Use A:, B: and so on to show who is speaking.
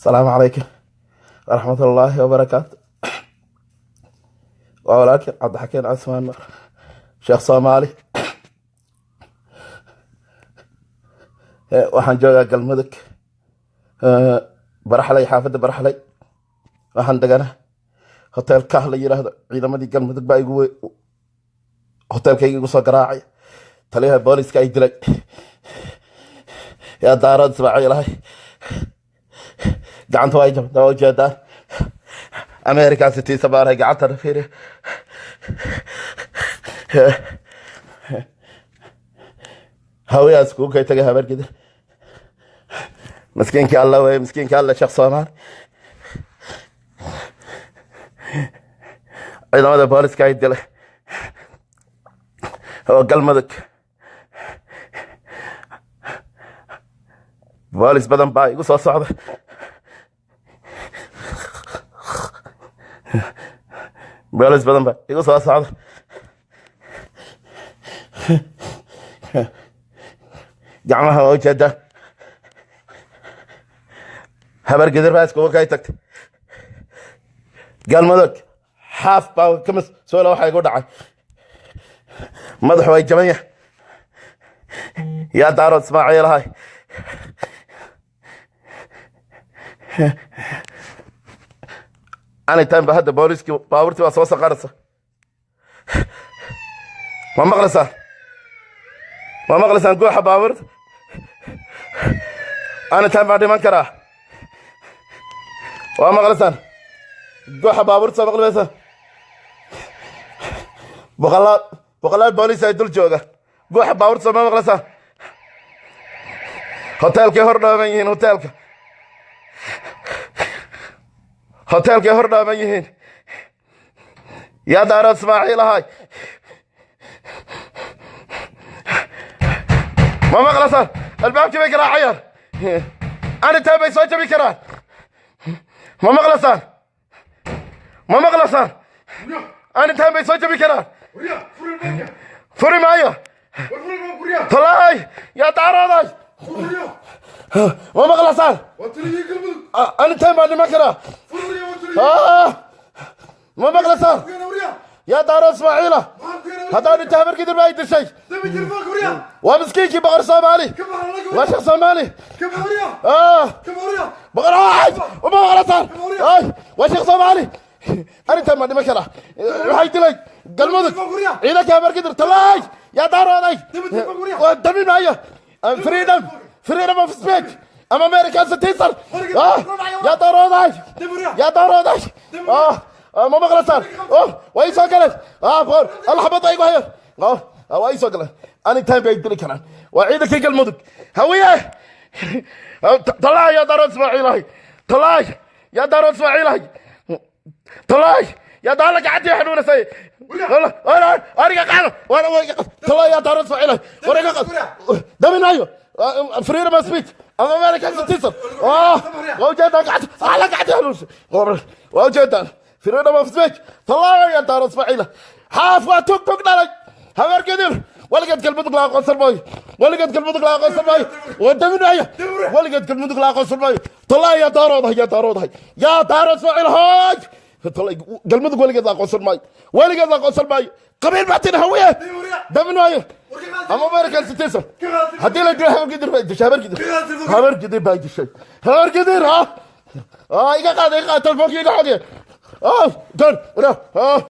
A: Asalaamu calaykum waraxmat ullaahi wabarakaatu. Waa walaalkii Cabdixakiin Cusmaan Sheekh Soomaali. Waxaan joogaa Galmudug, Baraxley, xaafadda Baraxley. Waxaan deganaa hotel Kah la yiraahdo. Ciidamadii Galmudug baa igu hotelkayga igu soo garaacay. Taliyaha booliska ay dilay. Yaa daarad ismaaciilahay, gacanta waa jabta, waa ujeedaan. American citizen baanahay. Gacantana fiiri. Hawayaas kugu kay tagay Habargidir. Miskiinkii Alla wey, miskiinkii Alla, Sheekh Soomaali. Ciidamada booliska ay dilay oo Galmudug. Boolis badan baa igu soo socda. Boolis badan baa igu soo socda. Gacmaha waa ujeedaa. Habargidir baa iskugu kay tagtay Galmudug. Xaaf baa kamis soola waxaa igu dhacay. Madaxu way jaban yahay. Yaa Daarood Ismaaciilahay, anytime ba hadda booliskii baabuurtii baa soo saqaraysa. Ma maqlaysaan? Ma maqlaysaan guuxa baabuurta? Anytime baan dhiman karaa. Waa maqlaysaan guuxa baabuurta? Soo maqli maysaan? Boqolaal boqolaal booliis ay dul jooga. Guuxa baabuurta soo ma maqlaysaan? Hoteelkay hor dhooban yihiin. Hoteelka, hoteelkay hor dhooban yihiin. Yaa Daarood Ismaaciil ahay, ma maqlasaan? Albaabkii bay garaacayaan. Anytime bay soo jabi karaan. Ma maqlasaan? Ma maqlasaan? Anytime bay soo jabi karaan. Furi maayo. Talaay, yaa Daarooday, ma maqlasaan? Anytime baan dhiman karaa. Ma maqlasaan? Yaa Daarood Ismaaciila, haddaan dhinta Habargidir baa ay dishay. Waa miskiinkii Boqor Soomaali, waa Sheekh Soomaali. Boqor ay, ma maqlasaan? Ay, waa Sheekh Soomaali. Arrintan baan dhiman karaa. Waxay dilay Galmudug ciidanka Habargidir. Talaay, yaa Daarooday, waa dami maayo. Freedom, freedom of speech. I'm American citizen. Yaa Daarooday, yaa Daarooday, ma maqlasaan? Waa ii soo galeen. Boqor alxabad ay igu hayaan. Waa ii soo galeen. Anytime bay dili karaan. Waa ciidankii Galmudug Hawiye. Talaay, yaa Daarood Ismaaciilahay, talaay, yaa Daarood Ismaaciilahay, talaay, yaa daala gacantii xanuunasay. Ariga qaado. Talaay, yaa Daarood Ismaaciilahay, wariga qaado. Dami maayo. Freedom of speech. I'm American citizen. Waa ujeedaan gacanta ala gacantii xanuunsay. Waa ujeedaan. Freedom of speech. Talaay, yaa Daarood Ismaaciila. Xaaf waa tug tug dhalay Habargidir. Weligeed Galmudug la aqoonsan maayo. Weligeed Galmudug la aqoonsan maayo. Waa daminaya. Weligeed Galmudug la aqoonsan maayo. Talaay, yaa Daaroodahay, yaa Daaroodahay, yaa Daarood Ismaaciil hoy. Galmudug weligeed la aqoonsan maayo. Weligeed la aqoonsan maayo. Qabiil baa tin Hawiye. Damin maayo. I'm American citizen. Haddii la dilo Habargidir baa dishay. Habargidir, Habargidir baa dishay. Habargidir ha iga qaada, iga qaada telefoonka, iga xogye. Don.